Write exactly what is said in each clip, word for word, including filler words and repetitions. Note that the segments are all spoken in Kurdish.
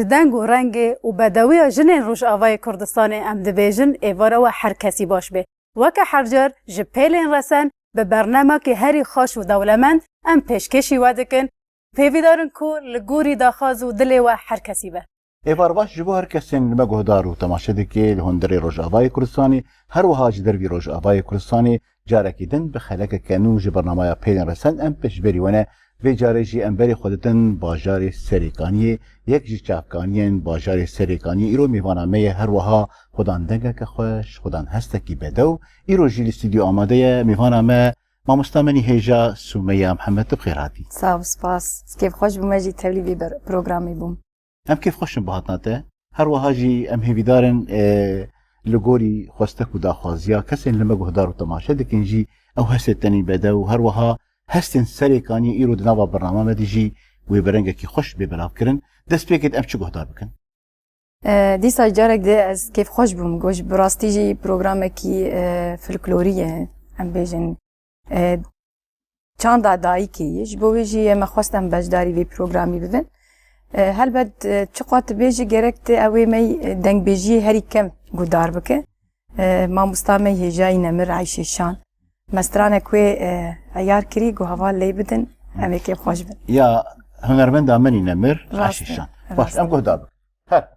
Ji deng û rengê û bedewiya jinên Rojavayê Kurdistanê em dibêjin êvara we her kesî baş bê. Weke her car ji Pêlên Resen bi bernemekî herî xweş û dewlemend em pêşkêşî we dikin. Hêvîdar in ku li gorî daxwaz û dilê we her kesî be. Êvar baş ji bo her kesên li me guhdar û temaşe dike li hundirê Rojavayê Kurdistanê, her wiha ji dervî Rojavayê Kurdistanê carekî din bi xelekeke nû ji bernameya Pêlên Resen em pêşberî we ne. Vê carê jî em berê xwe didin bajarê Serêkaniyê, yek ji çavkaniyên bajarê Serêkaniyê. Îro mêvana me ye, her wiha xudan dengeke xweş, xudan hestekî bedew. Îro jî li stûdyo amade ye mêvana me, mamosta menî hêja Sumeya Mihemed, tu bi xêr hatî. Sağ ol, spas. Kêfxweş bûme jî tevlî vê ber-, programê bûm. Em kêfxweş in bi hatina te. Her wiha jî em hêvîdar in, e, li gorî xwestek û daxwaziya kesên li me guhdar û temaşe dikin jî ew hestê tenî bedew û her wiha hestên Serêkaniyê îro di nava bernama me de jî wê bi rengekî xweş bê belavkirin. Dest pê kêt em çi guhdar bikin? E, dîsa carek di ez kêfxweş bûm. Goş bi rastî jî programekî, e, folklorî ye, em bêjin. E, çanda dayikê ye. Ji bo wê jî me xwest em beşdarî vê programî bibin. E, helbet, e, çiqas tu bêjî gerek tu ew ê me, e, dengbêjiyê herî kem guhdar bike. E, mamosta me hêjayî nemir Eyşê Şan. Me stranek wê, e, eyar kirî, ku heval lê bidin, em ê kêfxweş bin. Ya hunermenda min î nemir, Rast e, Eyşê Şan. Baş, rast em e. Guhdar bin. Her.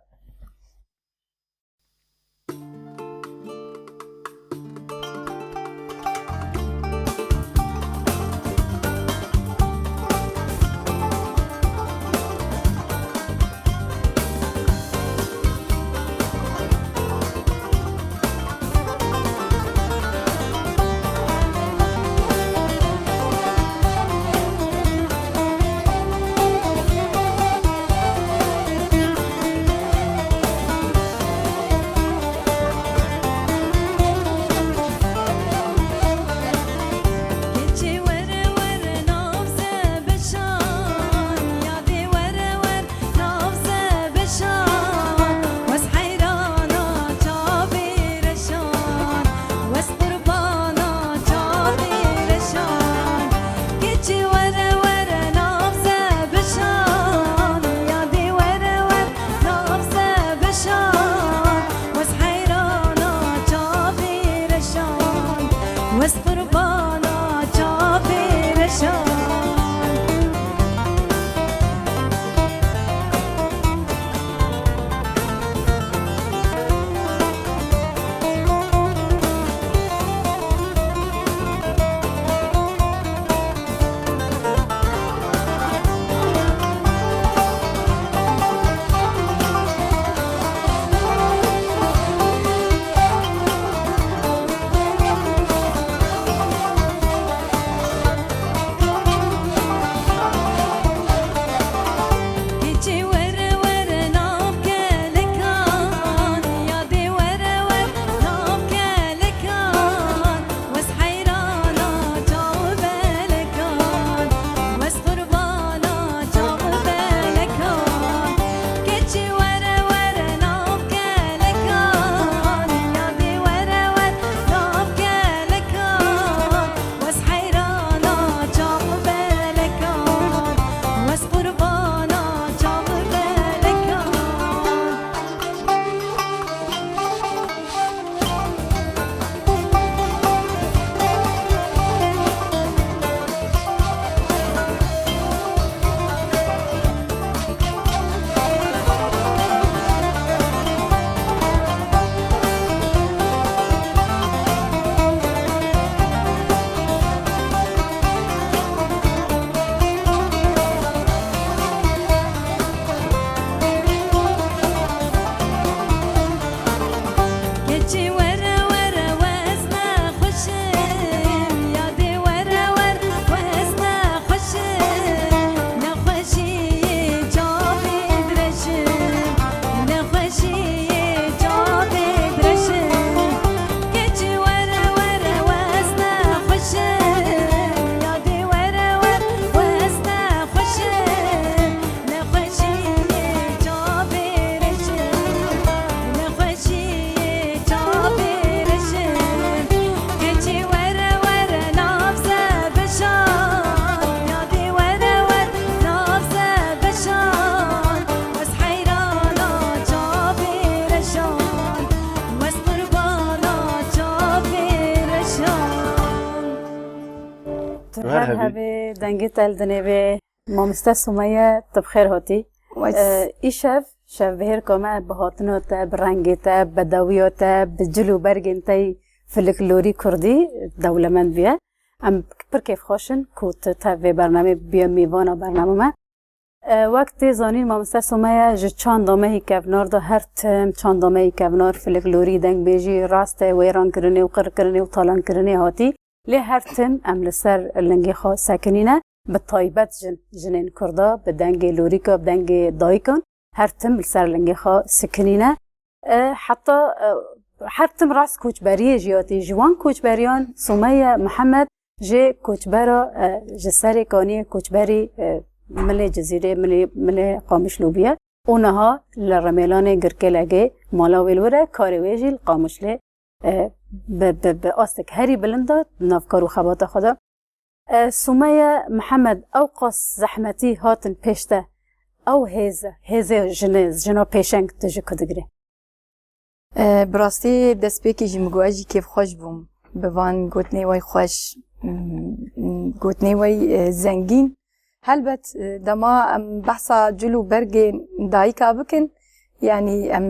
Dengê te li dinê bê. Mamoste Sumeye, tu bi xêr hatî. Wes. E, îşev, şevbihêrka me bi hatina te, bi rengê te, bi bedewiya te, bi cil û bergên te yî filiklorî kurdî dewlemend bûye. Em pir kêfxweş in ku tu tev vê bernamê bûye mêvana bernama me. E, wek tê zanîn, Mamoste Sumeye ji çanda me yî kevnar de her tim çanda me yî kevnar, filiklorî, dengbêjî, rast e, wêrankirinê û qirkirinê û talankirinê hatî. Lê her tim em li ser lingê xwe sekinîne, bi taybet jin, jinên Kurda, bi dengê lorîka, bi dengê dayikan, her tim li ser lingê xwe sikinîne. E, heta, e, her tim rast koçberiyê jî hatî. Ji wan koçberiyan Sumeye Mihemed jê koçbera, e, ji Serêkaniyê koçberî, e, milê Cizîrê, milê, milê Qamişlo bûye. Û niha li Remêlanê Girkêlegê mala wê li wir e, karê wê jî li Qamişlê, e, bi, bi, bi astek herî bilind de nav kar û xebata xwe de. E, Sumeye Mihemed, ew qas zehmetî hatin pêş te, ew hêz e, hêzê jinê, jina pêşeng tu ji ku digirî? E, bi rastî destpêkê jî min got ez jî kêfxweş bûm bi van gotinê wey xweş, m, m, gotinê wey, e, zengîn. Helbet, e, dema em behsa cil û bergên dayika bikin, yanî em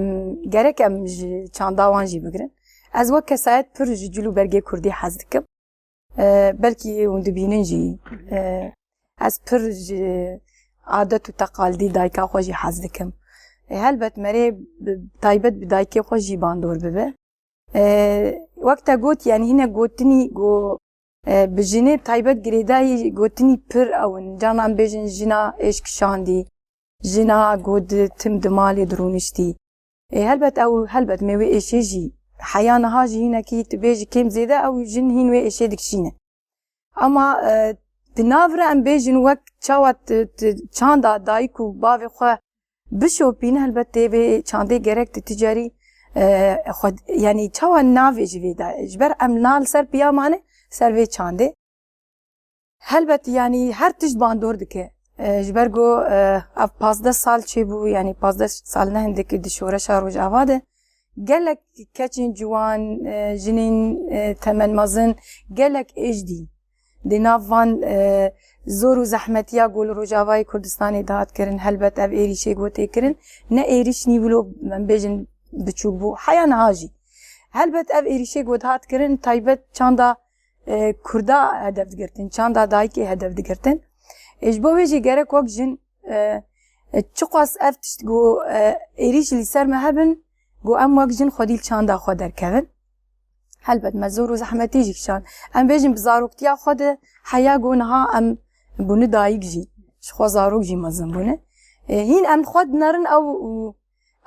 gerek em ji çanda wan jî bigirin. Ez wek kesayet pir ji cil û bergê kurdî hez dikim. E, belkî hûn dibînin jî. E, ez pir ji adet û teqalidî dayika xwe jî hez dikim. E, helbet merê bi, taybet bi dayikê xwe jî bandor bibe. E, wek te got, yanî hîne gotinî ku, e, bi jinê taybet girêdayî gotinî pir ew in. Canan bêjin jina êş kişandî, jina ku di tim di malê dirûniştî. Ê, helbet ew, helbet me wê êşê jî, heya niha jî hinekî tu bêjî kêm zêde ew jin hîn wê êşê dikişîne. Ama, e, di nav re em bêjin wek çawa tu, tu çanda dayik û bavê xwe bişopîne, helbet tê vê çandê gerek tu ticarî, e, xwe, yanî çawa navê ji vê de, ji ber em na li ser piya mane, ser vê çandê. Helbet, yanî her tişt bandor dike. E, ji ber ku, e, ev pazdeh sal çêbû, yanî pazdeh sal ne hindik di şoreşa Rojava de gelek keçên ciwan, e, jinên, e, temenmezin gelek êş dîn. Di nav van, e, zor û zehmetiya ku li Rojavayê Kurdistanê dihat kirin, helbet ev êrîşê ku tê kirin, ne êrîş nî wilo, em bêjin, biçûk bû, heya niha jî. Helbet ev êrîşê ku dihat kirin, taybet çanda, e, Kurda hedef digirtin, çanda dayikê hedef digirtin. E, ji bo wê jî gerek wek jin, e, e, çiqas ev tişt ku, e, êrîş li ser me hebin, ku em wek jin xwedî li çanda xwe derkevin. Helbet me zor û zehmetî jî kişand. Em bêjin bi zaroktiya xwe de heya ku niha em bûne dayik jî, ji xwe zarok jî mezin bûne. E, hîn em xwe dinerin ew,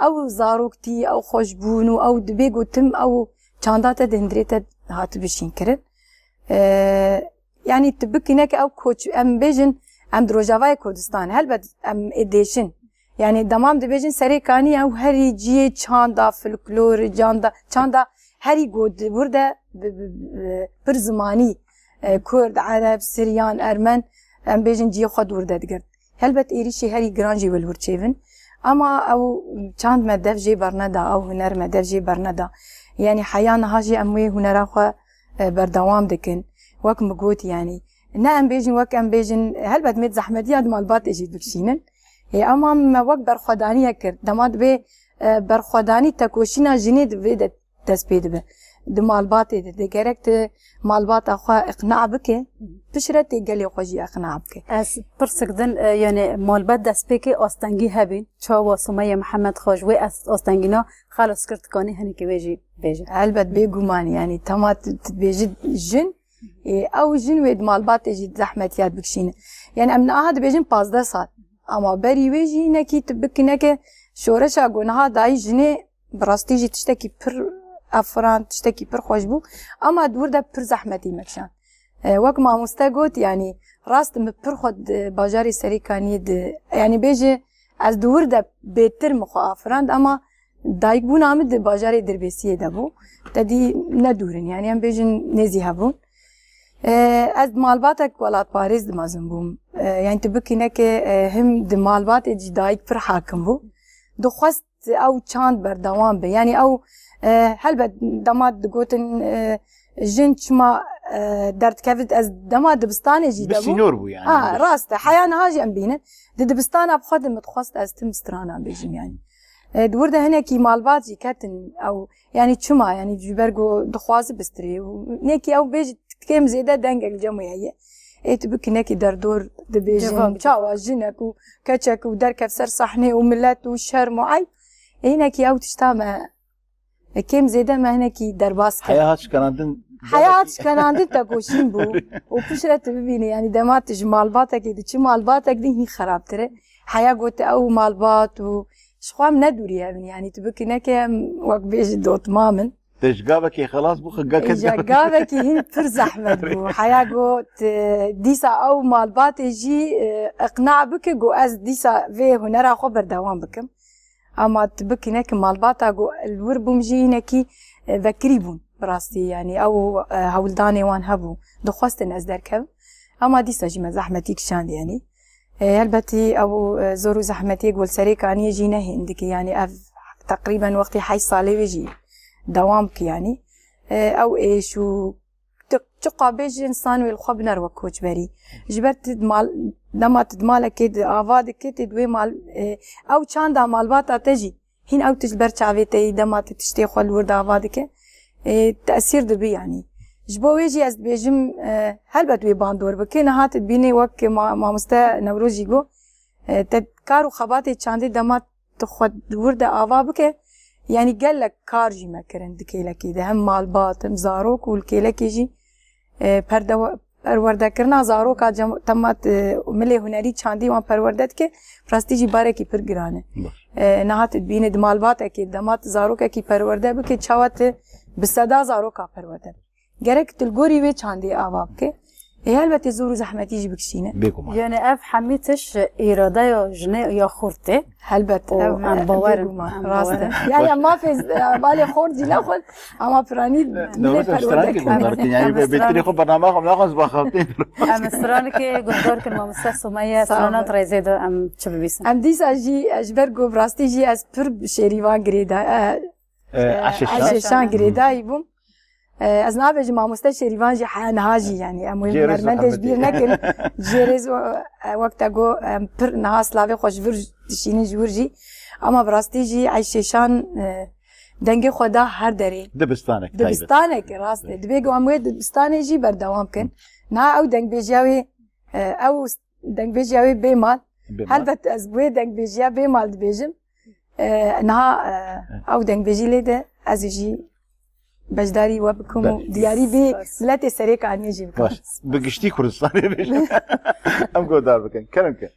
ew zaroktî, ew xweşbûn û ew dibê ku tim ew çanda te di hundirê te hatibî şînkirin. E, yanî tu bikî neke ew koç, em bêjin, em di Rojavayê Kurdistan, helbet em ê dêşin. Yanî dema em dibêjin Serêkanî ew herî cihê çanda, folklor, çanda, çanda herî ku di wir de bi, bi, bi, pir zimanî, e, Kurd, Ereb, Siryan, Ermen, em bêjin cihê xwe di wir de digirt. Helbet êrîşî herî giran jî li wir çêvin. Ama ew çand me dev jê berneda, ew huner me dev jê berneda. Yanî heya niha jî em wê hunera xwe, e, berdewam dikin. Wek min got, yanî ne em bêjin, wek em bêjin, helbet me di zehmetiya di malbatê jî dikişînin. Ê, ama me wek berxwedaniyek kir. Dema dibê, e, berxwedanî tekoşîna jinê di vê de dest pê dibe. Di malbatê de, de gerek tu malbata xwe iqna bike, piştre tê gelê xwe jî iqna bike. Ez pirsik din, e, yani malbat destpêkê astengî hebîn, çawa Sumeyye Mihemed xwe ji wê as-, astengîna xelas kir, dikanî hinekî wê jî bêje? Elbet, bêguman, yani, tema tu, tu dibêjî jin, e, ew jin wê di malbatê jî zehmetiyat bikişîne. Yani, em niha dibêjin pazdeh sal. Ama berî wê jî hinekî tu bikî neke şoreşa ku niha dayî jinê, bi rastî jî tiştekî pir efirand, tiştekî pir xweş bû. Ama di wir de pir zehmetî me kişand. E, wek mamoste got, yanî rast min pir xwe di bajarê Serêkaniyê di, yanî bêje ez di wir de bêtir min xwe afirand, ama dayikbûna min di bajarê Dirbêsiyê de bû. Te dî ne dûr in, yanî em bêjin nêzî hev bûn. E, ez di malbatek welatparêz de mezin bûm. E, yanî tu bikî neke, e, him di malbatê jî dayik pir hakim bû. Dixwest ew çand berdewam be. Yanî ew, e, helbet dema digotin, e, jin çima e, derdikevit, ez dema dibistanê jî Bi de bûm. Sînor bû yani. Ha, rast e. Heya niha jî em bînin. Di dibistana bi xwe de min dixwest ez tim stranan bêjim yani. E, di wir de hinekî malbat jî ketin ew, yani çima, yani ji ber ku dixwazi bistirê û nekî ew bêjî kêm zêde dengek li cem wê heye. Ê tu bikî nekî derdor dibêjin, Cevab. Çawa jinek û keçek û derkev ser sahnê û millet û şerm û eyb. Ê hinekî ew tişta me E, kêm zêde me hinekî derbas kir. Heya hat şikanandin. Heya hat şikanandin tekoşîn bû. Û piştre tu bibînî, yani dema tu ji malbatekê diçî malbatek din hîn xerabtir e. Heya got ew malbat û ji xwe em ne dûrî hev in, yani tu bikî neke em wek bêjî dotma min. Te ji gavekê xelas bû, xwe gavekê Îja gavekî hîn pir zehmet bû. Heya got, e, dîsa ew malbatê jî, e, iqna bike ku ez dîsa vê hunera xwe berdewam bikim. Ama tu bikî neke malbata ku li wir bûm jî hinekî, e, vekirî bûn bi rastî, yanî ew, e, hewldanê wan hebû, dixwestin ez derkevim. Ama dîsa jî me zehmetî kişand, yanî. E, helbetî ew, e, zor û zehmetiyê ku li serê kaniyê jî ne hêndikî, yanî ev teqrîben wextî heşt salê wê jî dewam kî, yanî. E, ew êş û Tu çiqa bêjî, însan wê li xwe biner wek koçberî. Ji ber tu di mal, dema tu di malekê di ava dikî, tu di wê mal, e, ew çanda malbata te jî, hîn ew tişt ber çavê te yî, dema tu tiştê xwe li wir de ava dike, e, tesîr dibi, yanî. Ji bo wê jî ez dibêjim, e, helbet wê bandor bike. Niha tu dibînî wek ma-, mamoste Newroz jî got, e, te kar û xebatê çandê dema tu xwe di wir de ava bike, yanî gelek kar jî me kirin di kêlekê de. Hem malbat, hem zarok û li kêlekê jî, e, perdewe-, perwerdekirina zaroka cem-, temat, e, milê hunerî çandî wan perwerde dike, rastî jî barekî pir giran e. Baş. E, niha tu dibînî di malbatekê, dema tu zarokekî perwerde bike, çawa tu bi seda zaroka perwerde bike. Gerek tu li gorî wê çandê ava bike. Ê, helbetê zor û zehmetî jî bikişîne. Bêguman. Yani ev hemî tişt îradeya jinê ya xurt tê. Helbet, Û ev, em e, bawer in, bêguman, em rast e. bawer in. Yani em mafê, e, balê xort jî nexwin, ama piranî Ne, dilê ne, perwerde strankê kir. guhdar kin. Yani Em be-, bêtirê stran- xwe bernama xwe naxwe zbaxaftin. Em stranikê guhdar kin mamoste Sumeyye, Sağ ol. Stranan rêzê de em çi bibîsin? Em dîsa jî, e, ji ber ku bi rastî jî ez pir şêrîvan girêda-, e, E, e, Eşeşan. Eşeşan girêdayî bûm. E, ez nabêjim mamoste Şêrîvan jî heya niha jî, yani em wê Jê rêz hunermendê ji zehmetê. bîr nekin. Jê rêz, e, wek te got, em pir niha silavê xwe ji vir dişînin ji wir jî. Ama bi rastî jî Eyşêşan, e, dengê xwe da her derê. Dibistanek taybet. Dibistanek, rast e. Dibê ku em wê dibistanê jî berdewam kin. Hı. Niha ew dengbêjiya wê, e, ew dengbêjiya wê bê mal. Bê mal. Helbet ez bi wê dengbêjiya bê mal dibêjim. E, niha, e, ew dengbêjî lê de ez ê jî beşdarî we bikim û Belê. diyarî bê Spas. miletê Serê Kaniyê jî bikim. Baş. Bi giştî Kurdistanê bêjim. Em guhdar bikin. Kerem ke.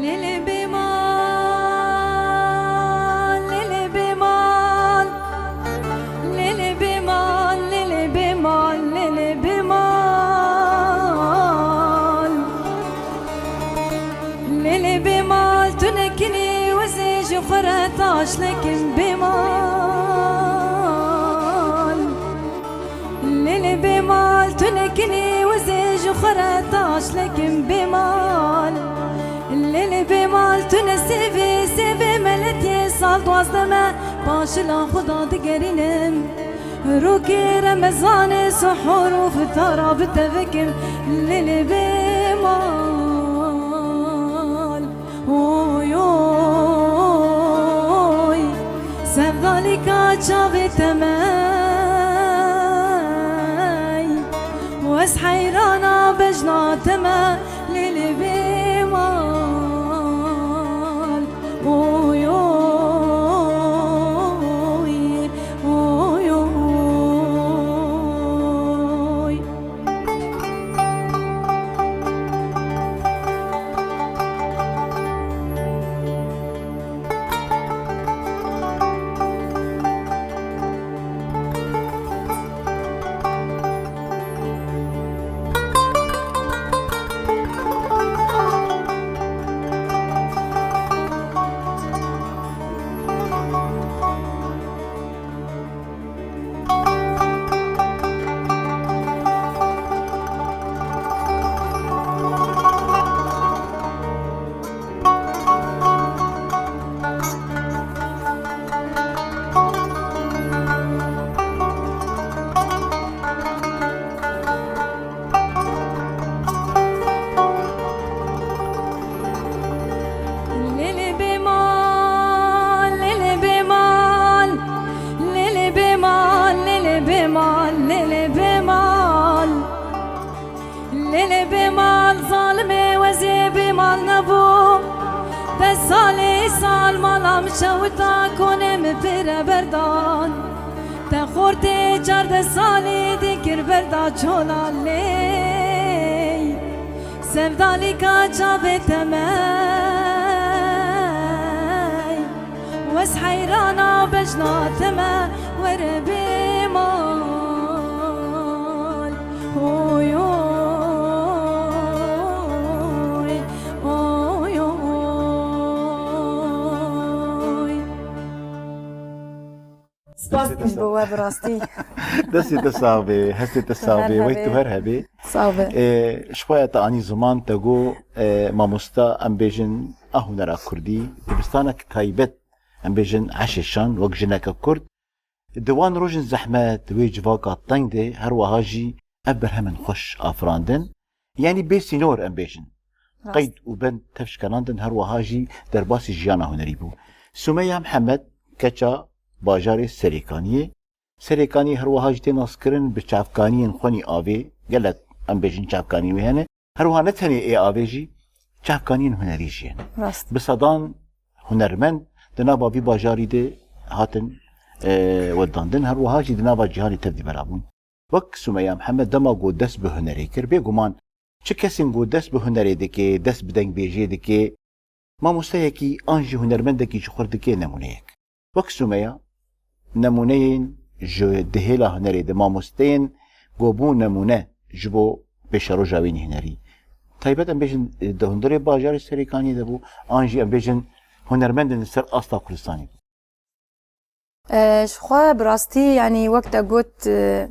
Lêlê bê mal, lêlê bê mal, lêlê bê mal, lêlê bê mal, lêlê bê mal. Lêlê bê mal, tu nekinî wizê ji xwe re taşlekim bê mal. Lêlê bê mal, tu nekinî wizê ji xwe re taşlekim bê mal. Lêlê bê mal, tu ne sêvê, sêvê meletiyê sal duwazdeh me, paşila xwe da digerînim. Rokê Remezanê suhur û fitara bi te vekim, lêlê bê mal. Oy, oy, Alîka çavê te me, wes heyrana bejna te me, lê lê bê mal. Oy, oy, oy, oy. Lê lê bê mal, lê lê bê mal, lê lê bê mal, lê lê bê mal, lê lê bê mal. Lê lê bê mal, zalimê wezê bê mal nebû. Deh salê îsal mala min şewita, konê min pêre berdan. Te xortê çardeh salî dî kir berda çola lê. Sevdalîka çavê te me, wes heyrana bejna te me, were bê mal. Oy, oy, oy, oy. Spas dikim bo we bi rastî. Destê te sax be, hestê te sax be, her wek tu hebê. Her hebê. Sax be. Ê, ji xwe ya te anî ziman, te got, ê, mamosta, em bêjin, a hunera kurdî, dibistanek taybet, em bêjin, Eşê Şan, wek jineke kurd, di wan rojên zehmet, wê civaka teng de, her wiha jî ev berhemên xweş afirandin. Yanî bê sînor em bêjin. Rast. Qeyd û bend tev şikelandin, her wiha jî derbasî jiyana hunerî bû. Sumeya Mihemed, keça bajarê Serêkaniyê. Serêkaniyê her wiha jî tê naskirin bi çavkaniyên xwenî avê, gelek em bêjin çavkanî wê hene. Her wiha ne tenê ê avê jî, çavkaniyên hunerî jî hene. Rast. Bi sedan hunermend di nava vî bajarî de hatin, e, weldandin, her wiha jî di nava cîhanê tevdî bela bûn. Wek Sumeya Mihemed dema ku dest bi hunerê kir, bêguman çi kesên ku dest bi hunerê dike, dest bi dengbêjiyê dike, mamosteyekî an jî hunermendekî ji xwe dike nemûneyek. Wek Sumeya, nemûneyên ji dihêla hunerê de mamosteyên ku bûn nemûne ji bo pêşeroja wê nî hunerî. Taybet em bêjin di hundirê bajarê Serêkaniyê de bû, an jî em bêjin hunermendên li ser asta Kurdistanê bû. E, ji xwe bi rastî, yanî wek te got, e,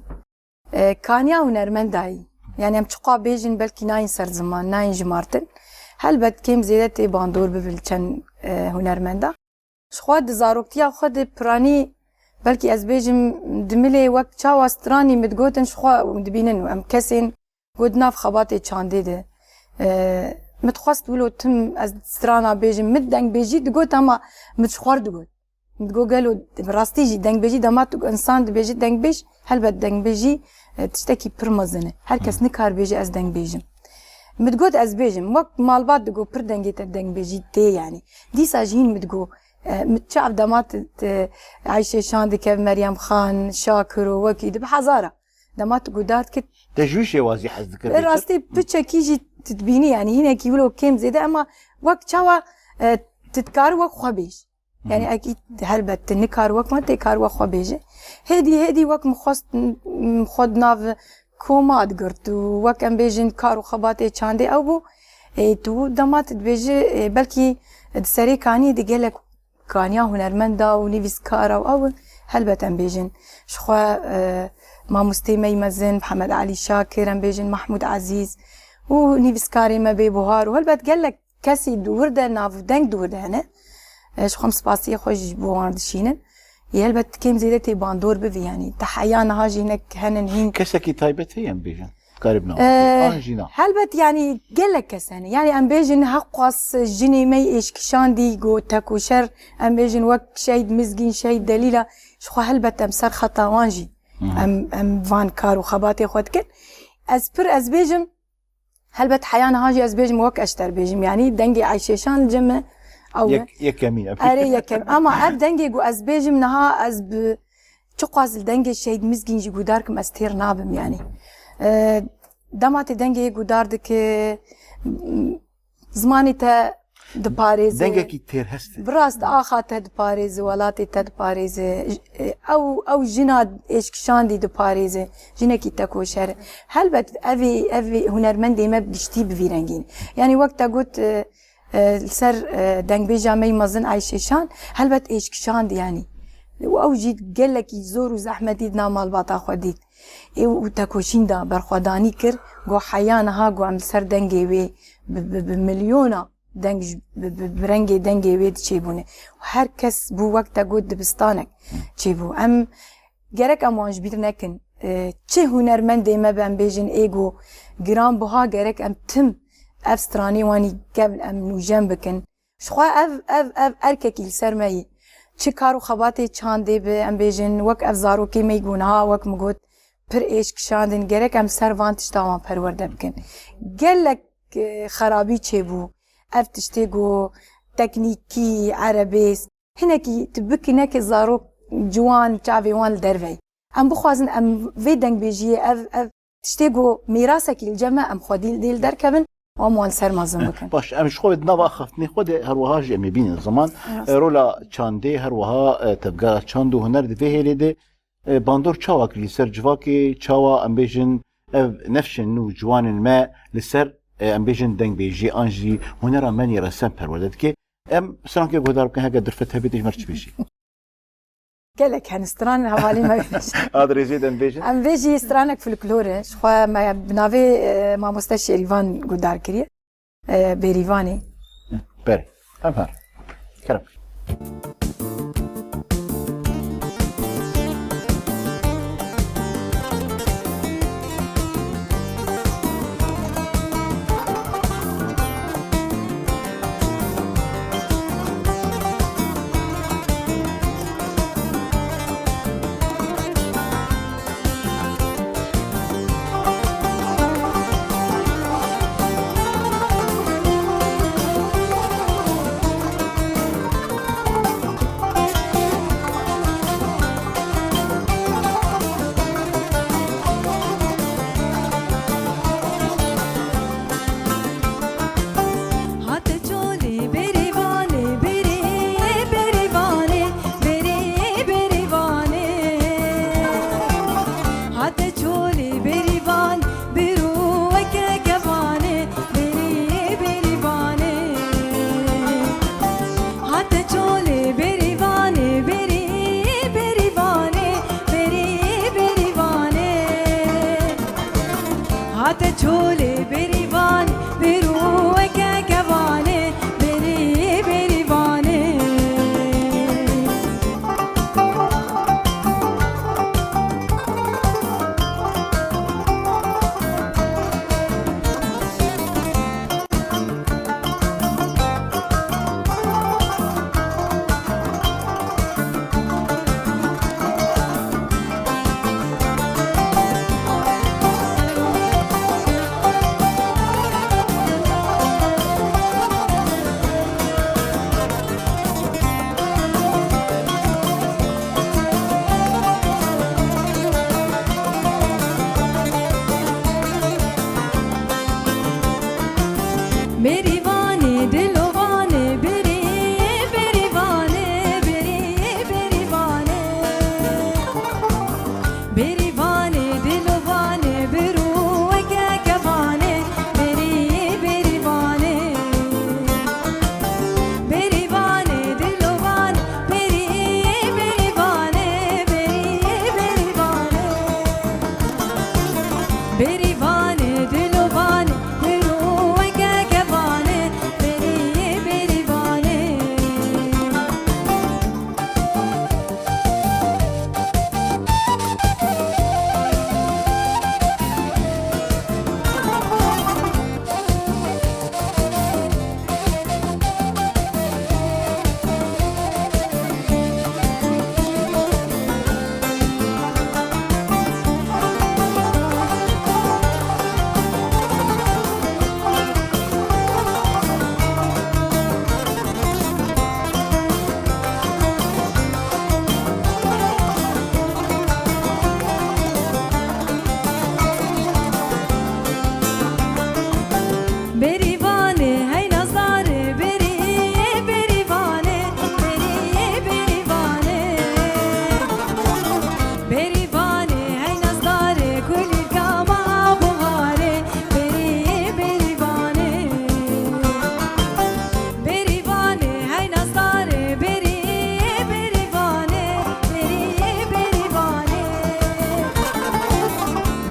e, kaniya hunermendayî. Yanî em çiqa bêjin belkî nayên ser ziman, nayên jimartin. Helbet kêm zêde tê bandor bibin çend, e, hunermenda. Ji xwe di zaroktiya xwe de piranî belkî ez bêjim di milê wek çawa stranî min digotin ji xwe dibînin û em kesên Got nav xebatê çandê de. E, min dixwest wilo tim ez strana bêjim. Min dengbêjî digot ama min ji xwe re digot. Min digot gelo rastî jî dengbêjî dema tu insan dibêje dengbêj, helbet dengbêjî, e, tiştekî pir mezin e. Her kes nikar bêje ez dengbêjim. Min digot ez bêjim. Wek malbat digot pir dengê te dengbêjî tê yanî. Dîsa jî hîn min digot, e, min çav dema tu, tu Ayşe Şan dike, Meryem Xan, Şakiro, wekî di bi hezara. Dema tu guhdar dikit. Te ji wî şêwazî hez dikir. Rastî piçekî jî tu dibînî, yanî hinekî wilo kêm zêde, ema wek çawa, e, tu dikar wek xwe bêj. Yanî Hı. ekî helbet tu nikar wek me, tê kar wek xwe bêje. Hêdî, hêdî wek min xwest, m-, xwe di nav koma digirt û wek em bêjin kar û xebatê çandê ew bû. E, tu dema tu dibêjî, e, belkî di Serêkaniyê de gelek kaniya hunermenda û nivîskara û ew in, helbet em bêjin. Ji xwe, e, mamosteyê me yî mezin, Mihemed Elî Şakir, em bêjin Mahmûd Ezîz û nivîskarê me bê Buhar û helbet gelek kesî di wir de, nav û deng di wir de hene. E, ji xwe em spasiyê xwe jî ji bo wan dişînin. Yê helbet kêm zêde tê bandor bivî, yanî te heya niha jî hinek henin hîn. Kesekî taybet heye em bêjin? Karî bi nav Ee, an jî na. Helbet, yanî gelek kes hene. Yanî em bêjin heqwas jinê me yê êşkişandî ku tekoşer, em bêjin wek Şehîd Mizgîn, Şehîd Delîla, ji xwe helbet em ser xeta wan jî. Hı hı. Em, em van kar û xebatê xwe dikin. Ez pir, ez bêjim, helbet heya niha jî ez bêjim wek Eşter bêjim. Yanî dengê Eyşê Şan li cem me ew e. Yek-, yekemîn e. Erê yekem. Ama ev dengê ku ez bêjim niha ez bi Çiqas li dengê Şehîd Mizgîn jî guhdar kim, ez têr nabim, yanî. E, dema tê dengê yê guhdar dike, zimanê te diparêze. Dengekî têrhest e. Bi rast axa te diparêze, welatê te diparêze. Ew, ew jina êşkişandî diparêze. Jinekî tekoşer. Helbet ev ê, ev ê hunermendê me bi giştî bi vî rengî ne. Yanî wek te got, e, E, li ser, e, dengbêja me yî mezin Eyşê Şan, helbet êşkişand, yanî. Û ew jî gelekî zor û zehmetî di nav malbata xwe dît. Ê û tekoşîn de berxwedanî kir, got heya niha, got em li ser dengê wê bi, bi, bi milyona deng ji, bi, bi, bi rengê dengê wê diçêbûne. Her kes bû wek te got dibistanek çêbû. Em Gerek em wan ji bîr nekin. E, çi hunermendê me be, em bêjin ê ku giranbiha, gerek em tim ev stranê wan î kevn em nûjen bikin. Ji xwe ev, ev, ev erkekî li ser me yî. Çi kar û xebatê çandê be, em bêjin wek ev zarokê me yî ku niha wek min got pir êş kişandin, gerek em ser van tişta wan perwerde bikin. Gelek, e, xerabî çêbû. Ev tiştê ku teknîkî, erebês, Hinekî tu bikî neke zarok ciwan çavê wan li derve ye. Em bixwazin em vê dengbêjiyê, ev, ev tiştê ku mîrasekî li cem me, em xwedî dê li derkevin û em wan ser mezin bikin. Baş, em ji xwe di nava axaftinê xwe de her wiha jî em ê bînin ziman. Rast. E, rola çandê, her wiha, e, tevgera çand û huner di vê hêlê de, e, bandor çawa kirî ser civakê, çawa em bêjin ev nefşên nû ciwanên me li ser, e, em bêjin dengbêjiyê an jî hunera me nê resen perwerde dike. Em strankê guhdar bikin, heke derfet hebe tê ji me re çi bêjî? Gelek hene stran hevalê me bêjin. A dirêjê de em bêjin? Em vê jî stranek folklor e. Ji xwe me bi navê, e, mamoste Şêrîvan guhdar kiriye. E, Bêrîvanê. Berê. Em her. Kerem. Hate çolê berê vanê, berê, berê vanê, berê, berê vanê. Hate çolê berê van, bêro weke kevanê, berê, berê vanê. Hate çolê berê vanê, berê, berê vanê, berê, berê vanê. Hate çolê berî vanê, bêro weke kevanê, berî, berî vanê.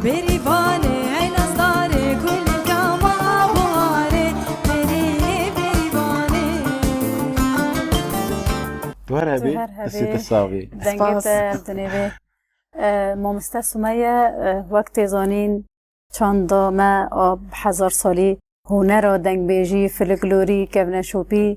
Bêrîvanê, ey nazdarê, kulîlka ma buharê, berî, bêrîvanê. Tu her hebî, tu her hebî. Destê te sax bî. Dengê te dinêvê. E, mamoste Sumeye, e, wek tê zanîn, çanda me a bi hezar salî, hunera dengbêjî, folklorî, kevneşopî,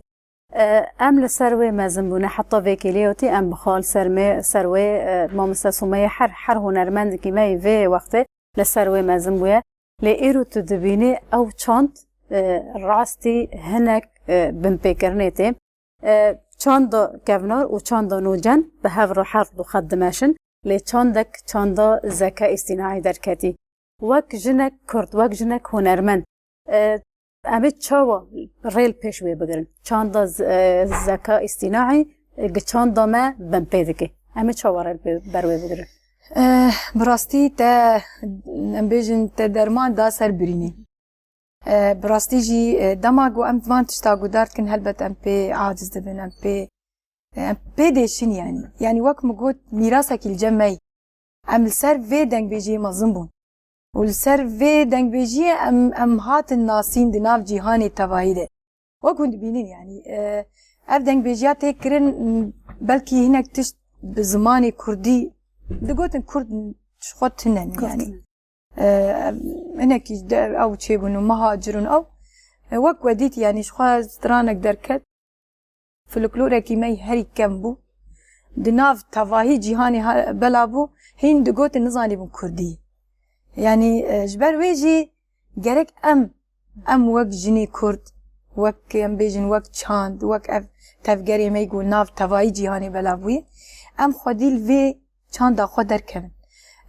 e, em li ser wê mezin bûne. Heta vê kêliyê hatî em bi xal ser me, ser wê, e, mamoste Sumeyê her, her hunermendekî me yê vê wextê li ser wê mezin bûye. Lê îro tu dibînî ew çand, e, rastî hinek, e, binpêkirinê tê. E, çanda kevnar û çanda nûcen bi hev re her du xet dimeşin, lê çandek çanda zeka îstînaî derketî. Wek jinek kurd, wek jinek hunermend, e, em ê çawa rêl pêş wê bigirin? Çanda z-, e, zeka îstînaî, e, gi çanda me binpê dike. Em ê çawa rêl pê, ber wê bigirin? Eh, bi rastî te, em bêjin, te derman da ser birînê. E, bi rastî jî, e, dema ku em van tişta guhdar dikin, helbet em pê aciz dibin, em pê, em pê dêşin, yanî. Yanî wek min got, mîrasekî li cem me ye. Em li ser vê dengbêjiyê mezin bûn. Û li ser vê dengbêjiyê em, em hatin nasîn di nav cîhanê tevayî de. Wek hûn dibînin, yanî, e, ev dengbêjiya tê kirin, belkî hinek tişt bi zimanê kurdî digotin, kurd ji xwe tune ne, yanî. E, hinekî de ew çêbûn û mihacir û ew, e, wek we dît, yanî ji xwe stranek derket, folklorekî me herî kem bû. Di nav tevahî cîhanê ha-, bela bû, hîn digotin nizanîbûn kurdî. Yanî, e, ji ber wê jî gerek em, em wek jinê kurd, wek em bêjin, wek çand, wek ev tevgerê me ku nav tevahî cîhanê bela bûye, em xwedî li vê çanda xwe derkevin.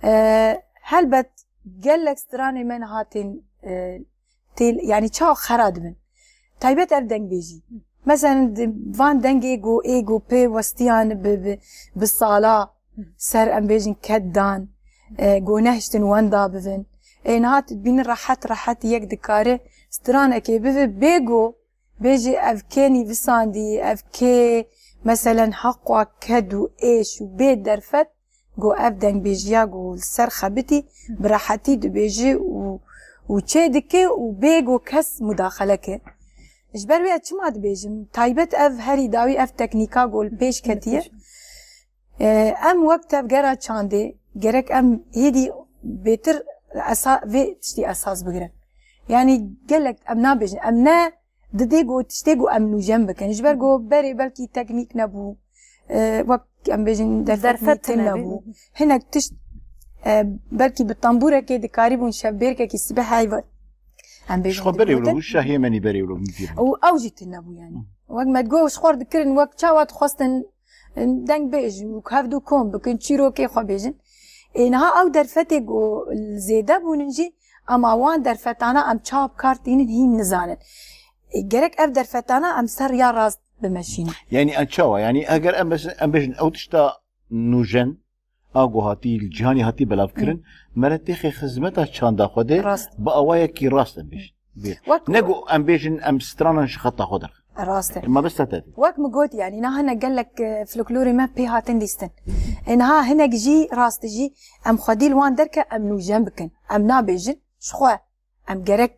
E, helbet gelek stranê me niha tên, e, tê, yanî çawa xera dibin. Taybet ev dengbêjî. Meselen, di van dengê ku ê ku pê westiyan bi, bi, bi sala ser, em bêjin, ked dan, e, ku nehiştin wenda bibin. Ê niha tu dibînî rehet rehet yek dikare stranekê bibe, bê ku bêjî ev kê nivîsandî, ev kê, meselen, heqwa ked û êş û bê derfet, ku ev dengbêjiya ku li ser xebitî bi rehetî dibêjî û, û çê dike û bê ku kes mudaxele ke. Ji ber wê ez çima dibêjim? Taybet ev herî dawî ev teknîka ku li pêş ketiye. E, em wek tevgera çandê gerek em hêdî bêtir esa-, vê tiştî esas bigirin. Yanî gelek em nabêjin. Em ne didê ku tiştê ku em nûjen bikin. Ji ber ku berê belkî teknîk nebû. E, wek em bêjin derfet, derfet tune nebû. Hinek tişt, e, belkî bi tembûrekê dikarîbûn şevbêrkekî sibeh heyva. Em bêjin. Ji xwe berê wilo bû, şahiyê menî berê wilo min dîr. Û ew jî tune bû yanî. Wek me digot, ji xwe dikirin, wek çawa dixwestin, e, dengbêj û hevdu kom bikin, çîrokê xwe bêjin. Ê niha ew derfetê ku zêde bûnin jî, ama wan derfetana em çawa bi kar tînin hîn nizanin. Ê, gerek ev derfetana em ser ya rast bimeşînin. Yanî, em çawa? Yanî, eger em bes-, em bêjin, ew tişta nûjen, a ku hatî li cîhanê hatî belav kirin, mere têxê xizmeta çanda xwe de bi awayekî rast em bêjin. Bêt. Wek ne ku em bêjin em stranan ji xeta xwe derxin. Rast e. Mabesta te. Wek min got, yanî niha ne gelek, e, folklorê me pê hatin lîstin. E, niha hinek jî rast jî em xwedî li wan derke em nûjen bikin. Em nabêjin ji xwe. Em gerek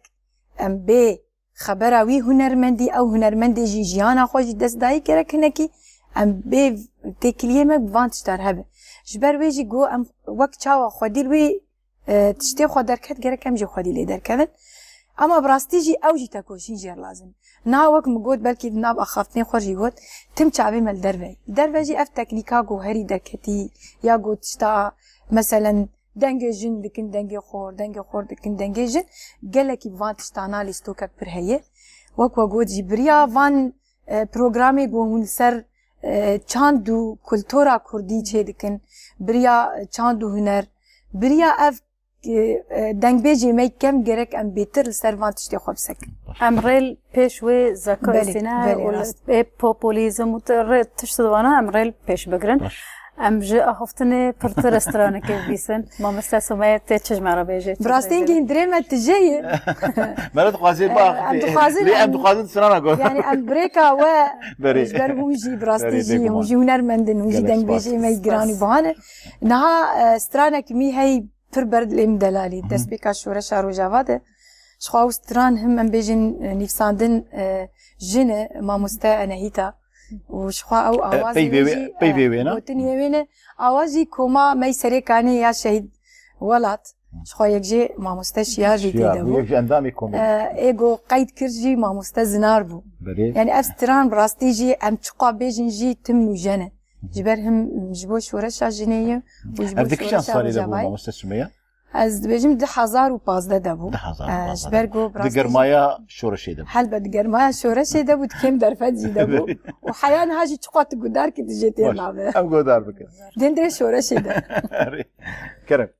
em bê xebera wî hunermendî, ew hunermendê jî jiyana xwe jî dest dayî, gerek hinekî em bê têkiliyê me bi van tiştar hebe. Ji ber wê jî got em wek çawa xwedî li wî e, tiştê xwe derket, gerek em jî xwedî lê derkevin. Ama bi rastî jî ew jî tekoşîn jê re lazim. Niha wek min got, belkî di nav axaftinê xwe jî got, tim çavê me li derve ye. Li derve jî ev teknîka ku herî derketî ya ku tişta, meselen, dengê jin dikin dengê xor, dengê xor dikin dengê jin, gelekî van tiştana lîstokek pir heye. Wek we got jî biriya van, e, programê ku hûn li ser, e, çand û kultura kurdî çêdikin, biriya çand û huner, biriya ev e, e, dengbêjê me kem gerek em bêtir li ser van tiştê xwe bisekin. Em rêl pêş wê zeka, belê, îstîna, belê, û rast, ê populîzm û ti-, rê-, tişt di vana em rêl pêş bigirin. Baş. Em ji axaftinê pirtir stranekê bibîsin. Mamoste Sumeyê tê çi ji me re bêjê, çi... Bi rastî bêjê? Hîn dirê me tije ye. Me re dixwazê, e, biaxifê. Em dixwazin, lê em, em dixwazin strana got. Yanî em birêka we, berê, ji ber hûn jî bi rastî, berê, jî, bêguman, hûn jî hunermendin, hûn jî dengbêjê me giran û bihan in. Niha, e, stranek mî hey pir ber dilê min delalî. Destpêka şoreşa Rojava de, jixwe ew stran him em bêjin, e, nivîsandin, e, jin e, mamoste Enehîta. Û jixwe ew awazê peyvê wê wê, jî, peyvê e, wê ne? Gotinê wê ne. Awa jî koma me yî Serê Kanê ya Şehîd Welat. Jixwe yek jê mamoste Şiyar jî Şiyar tê de bû, bû. Yek ji endamê komê. E, ê go qeyd kir jî mamoste Zinar bû. Belê. Yani ev stran bi rastî jî em çiqa bêjin jî tim nûjen e. Ji ber him ji bo şoreşa jinê ye û ji bo şoreşa Rojavayê. Ev di kîjan salê de bû, mamoste Sumeya? Ez dibêjim du hezar û pazdeh de bû. Du hezar û pazdeh. Eh, ji ber ku bi rastî jî germaya şoreşê de bû. Helbet, di germaya şoreşê de bû, di kêm derfet jî de bû. Û heya niha jî çiqa tu guhdar kî tu jê tê navê. Em guhdar bikin. Dendê şoreşê de. Erê. Kerem.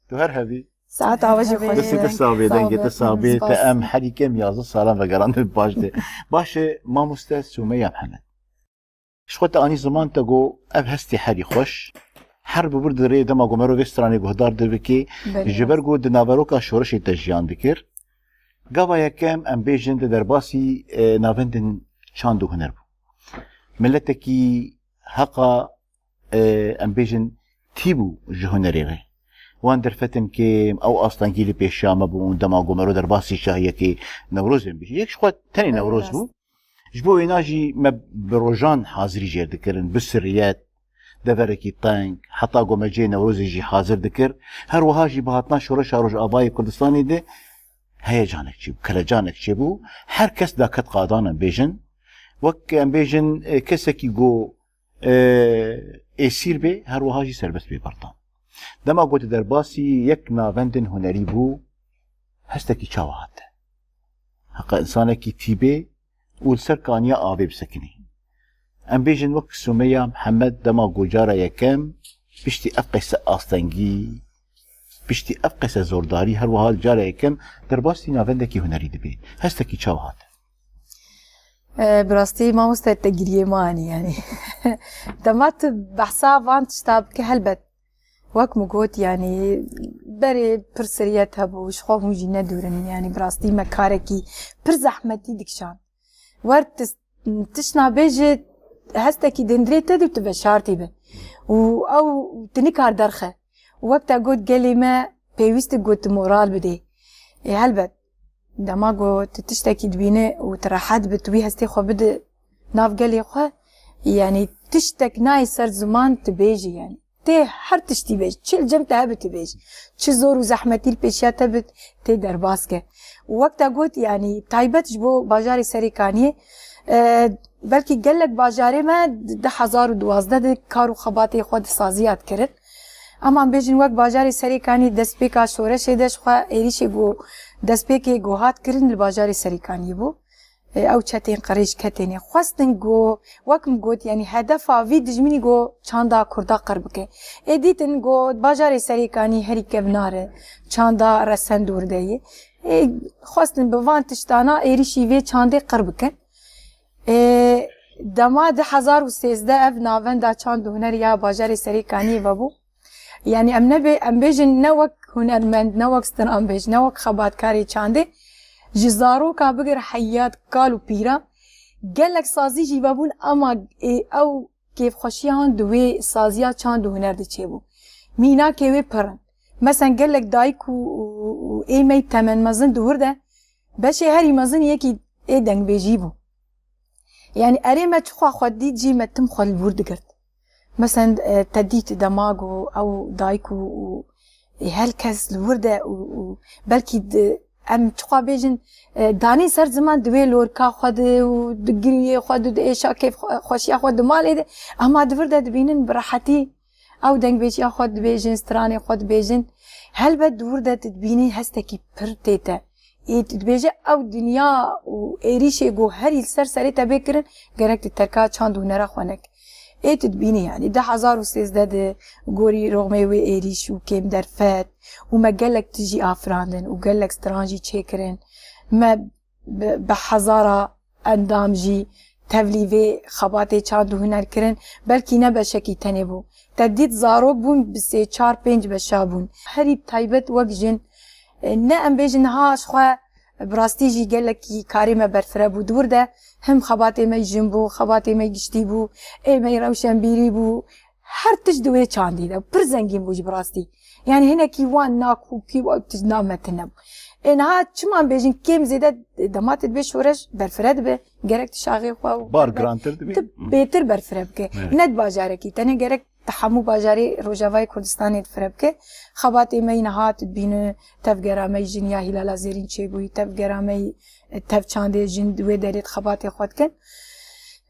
Tu her hebî. Saet ava jî xweş. Destê te sax bê, dengê te sax bê, te em herî kêm yazdeh salan vegerandin paş de. Baş e, mamoste Sumeya Mihemed. Ji xwe te anî ziman te got, ev hestê herî xweş. Her bi vir di rê dema ku mero vê stranê guhdar dibikê, ji ber ku di naveroka şoreşê te jiyan dikir. Gava yekem em bêjin di derbasî, e, navendên çand û huner bû. Miletekî heqa, e, em bêjin tî bû ji hunerê re. Wan derfetin kêm, ew astengî li pêşiya me bûn, dema ku mero derbasî şahiyekê Newrozê bî. Yek ji xwe tenê Newroz bû. Ji bo wêna jî me bi rojan hazirî jêr dikirin, bi sirriyet, deverekî teng, heta ku me cihê Newrozê jî hazir dikir. Her wiha jî bi hatina şoreşa Rojavayê Kurdistanê de heyecanek çêbû, kelecanek çêbû. Her kes daket qadan em bêjin. Wek em bêjin, e, kesekî ku, e, êsîr bê, her wiha jî serbest bê berdan. Dema ku tu derbasî yek navendin hunerî bû, hestekî çawa hate? Heqa însanekî tî bê û li ser kaniya avê bisekinî. Em bêjin wek Sumeya Mihemed dema ku cara yekem piştî ev qese astengî, piştî ev qese zordarî her wiha cara yekem derbasî navendekî hunerî dibê. Hestekî çawa hate? E, bi rastî mamoste te giriyê me anî yani. Dema tu behsa van tişta bike helbet. Wek min got yani berê pir seriyet hebû, ji xwe hûn jî nedûrin yani bi rastî me karekî pir zehmetî dikişand. Wer tu tişt nabêje hestekî dindirê te dû tu veşartî be. Û ew tu nikar derxe. Û wek te got gelê me pêwîst e got tu moral bidê. Ê helbet dema ku tu tiştekî dibîne û tu rehet bi tu wî hestê xwe bide nav gelê xwe, yani tiştek nayê ser ziman tu bêjî yani. Tê her tiştî bêj, çi li cem te hebe tu bêj. Çi zor û zehmetî li pêşiya te bit, tê derbas ke. Û wek te got, yanî taybet ji bo bajarê Serêkaniyê, e, belkî gelek bajarê me di du hezar û duwazdeh de kar û xebatê xwe di saziya dikirin. Ama em bêjin wek bajarê Serêkaniyê destpêka şoreşê de ji xwe êrîşê ku destpêkê ku hat kirin li bajarê Serêkaniyê bû. Ew çetên qirêj ketêne. Xwestin ku, wek min got, yanî hedefa vî dijminî ku çanda Kurda qir bike. Ê dîtin ku bajarê Serêkanî herî kevnar e, çanda resen dûr de ye. Ê xwestin bi van tiştana êrîşî vê çandê qir bikin. Ê dema du hezar û sêzdeh ev navenda çand û huner ya bajarê Serêkaniyê vebû. Yanî em nebe, em bêjin ne wek hunermend, ne wek stranbêj, ne wek xebatkarê çandê, ji zaroka bigir heya kal û pîran, gelek sazî jî vebûn, ema ê, ew kêfxweşiya wan di wê saziya çand û huner de çêbû. Mînakê wê pir in. Mesen gelek dayik û, û, û ê me yî temenmezin di wir de, beşê herî mezin yekî ê dengbêjî bû. Yanî erê me çiqas xwe dît jî me tim xwe li wir digirt. Mesen, e, te dît dema ku ew dayik û, û, ê, her kes li wir de û, û belkî di, em çiqas bêjin, e, danî ser ziman di wê lorika xwe de û di giriyê xwe de, di êşa kêf xwe, xweşiya xwe di malê de, ema di vir de dibînin bi rehetî ew dengbêjiya xwe dibêjin, stranê xwe dibêjin. Helbet di wir de tu dibînî hestekî pir tê te. Ê tu dibêje ew dinya û êrîşê ku herî li ser serê te bê kirin, gerek tu terka çand û hunera xwe neke. Ê tu dibînî, yanî du hezar û sêzdeh de gorî roxmê wê êrîş û kêm derfet û me gelek tişt jî afirandin û gelek stran jî çêkirin. Me bi, bi hezara endam jî tevlî vê xebatê çand û huner kirin, belkî ne beşekî tenê bû. Te dît zarok bûn bi sê, çar, pênc beşa bûn. Herî taybet wek jin, e, ne em bêjin niha ji xwe bi rastî jî gelekî karê me berfireh bû. Di wir de him xebatê me jin bû, xebatê me giştî bû, ê me rewşenbîrî bû. Her tişt di wê çandî de pir zengîn bû jî bi rastî. Yanî hinekî wan nakokî û ew tişt nav me tune bû. Ê niha çima em bêjin kêm zêde dema tu dibê şoreş berfireh dibe. Gerek tu şaxê xwe û Bar girantir dibe. Tu bêtir berfireh bike. Evet. Ne di bajarekî. Tenê gerek di hemû bajarê Rojavayê Kurdistanê difireh bike. Xebatê me yî niha tu dibîne tevgera me yî jin ya Hîlala Zêrîn çêbûyî, tevgera me yî, e, tev çandê jin di wê derê di xebatê xwe dikin.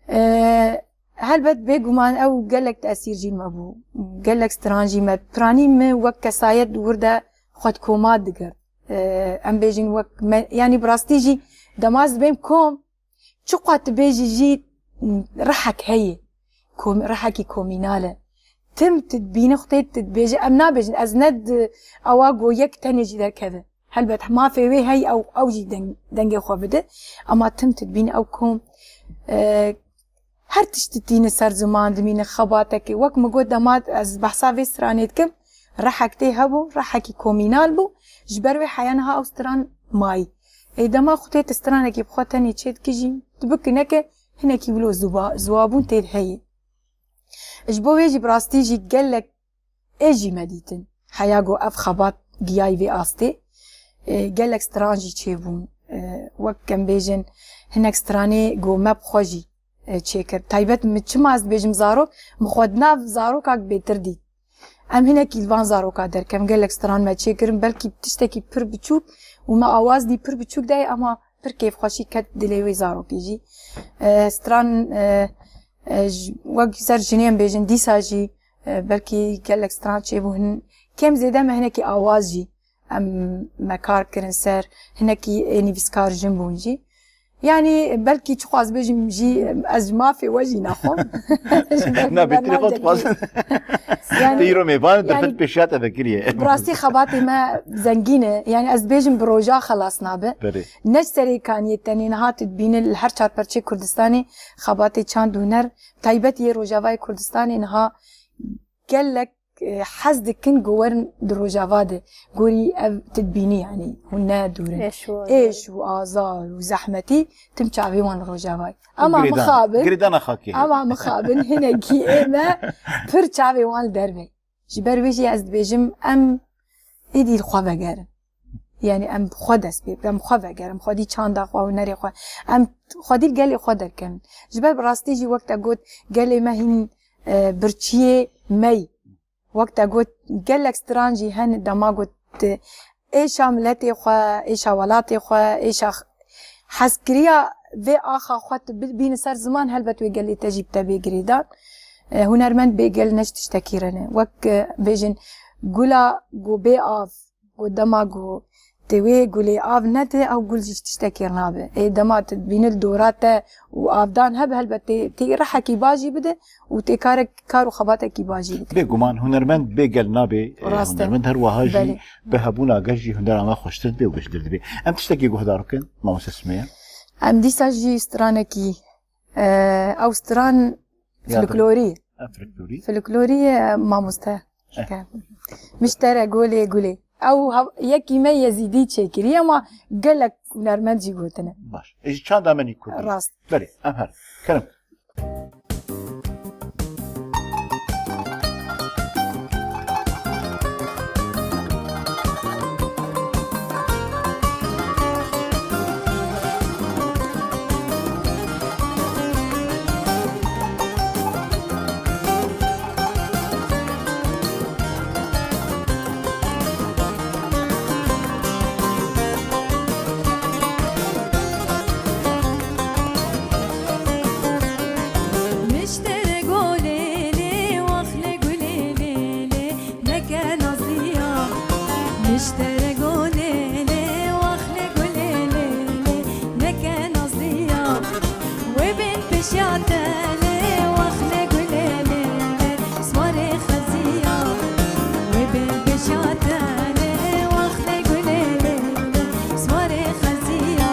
E, Helbet bêguman ew gelek tesîr jî me bû. Gelek stran jî me. Piranî min wek kesayet di wir de xwe di koma digirt. Ee, em bêjin wek me, yanî bi rastî jî dema ez dibêm kom, çiqas tu bêjî jî rihek heye. Kom, rihekî komînal e. Tim tu dibînî xwe tê tu dibêje, em nabêjin, ez ne di ewa go yek tenê jî derkeve. Helbet mafê wê hey ew, ew jî deng, dengê xwe bide. Ema tim tu dibînî ew kom, e, her tişt tîne ser ziman dimîne xebatekê. Wek min got dema ez behsa vê stranê dikim, rehek tê hebû, rehekî komînal bû. Ji ber wê heya niha ew stran mayî. Ê dema xwe tê tu stranekî bi xwe tenê çê dikî jî, tu bikî neke hinekî wilo ziwa-, ziwabûn tê de heye. Ji bo wê jî bi rastî jî gelek ê jî me dîtin. Heya ku ev xebat giyayî vê astê, e, gelek stran jî çêbûn. E, wek em bêjin, hinek stranê ku me bi xwe jî, e, çêkir. Taybet min çima ez dibêjim zarok, min xwe di nav zarokak bêtir dît. Em hinekî li van zaroka derkem, gelek stran me çêkirin, belkî tiştekî pir biçûk û me awaz dî pir biçûk dayê, ama pir kêfxweşî ket dilê wê zarokê jî. E, stran, e, e, ji, wek ser jinê em bêjin, dîsa jî, e, belkî gelek stran çêbû, hin, kêm zêde me hinekî awaz jî em me kar kirin ser, hinekî ê nivîskar jin bûn jî. Yani belkî çiqas bêjim jî ez ji mafê we jî naxwim. Na, bêtirî xwe dixwazin. Yani, Te îro mêvan, yani, dixit pêşiya te vekiriye. Bi rastî xebatê me zengîn e. Yani ez dibêjim bi roja xelas nabe. Berê. Ne ji serê kaniyê tenê, niha tu dibîne li her çar perçê Kurdistanê xebatê çand û huner, taybet yê Rojavayê Kurdistanê niha gelek, e, hez dikin ku werin di Rojava de. Gorî ev tu dibînî, yani hûn ne dûr in. Êş û azar. Êş û azar û zehmetî tim çavê wan li Rojavayê. Ama Girêdan. mixabin, Girêdana xakê. Ama mixabin hinekî ê me pir çavê wan li derve. Ji ber wê jî ez dibêjim em êdî li xwe vegerin. Yani em xwe dest pê bikin, em xwe vegerin, xwedî çanda xwe, hunerê xwe. Em xwedî li gelê xwe derkevin. Ji ber bi rastî jî wek te got, gelê me hîn, e, birçiyê me yî. Wek te got, gelek stran jî hene dema got, êşa miletê xwe, êşa welatê xwe, êşa x-, hezkiriya vê axa xwe tu bi-, bîne ser ziman, helbet wê gelê te jî bi te bê girêdan. E, hunermend bê gel ne ji tiştekî re ne. Wek, e, bêjin, gula ku bê av, ku dema ku tê wê gulê av nede, ew gul jî ji tiştekî re nabe. Ê dema tu dibîne li dora te û avdan hebe, helbet tê, tê rihekî baş jî bide û tê karek, kar û xebatekî baş jî bide. Bêguman hunermend bê gel nabe. Rast e. Hunermend her wiha jî Belê. bi hebûna gel jî hunera me xweştir dibe û bêhtir dibe. Em tiştekî guhdar bikin, mamoste Sumeyye. Em dîsa jî stranekî, e, ew stran Ya folklorî. Em folklorî. Folklorî, e, mamoste. Eh. Miştere golê gulê. Ew hev-, yekî me Yezîdî çêkiriye, ama gelek hunermend jî gotine. Baş. E, ji çanda me nî kurdî. Rast. Belê, em her. Kerem. Miştere golê lê, wax lê gulê lê lê, neke nazî ya. Miştere golê lê, wax lê gulê lê lê, neke nazî ya. Wê bên pêşiya te lê, wax lê gulê lê lê, swarê xezî ya. Wê bên pêşiya te lê, wax lê gulê lê lê, swarê xezî ya.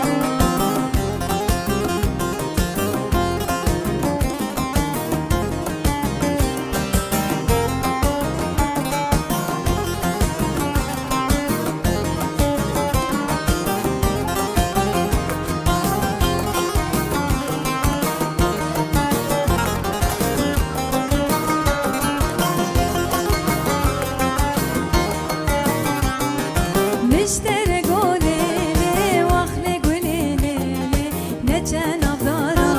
Miştere golê lê, wax lê gulê lê lê, neçe navdara.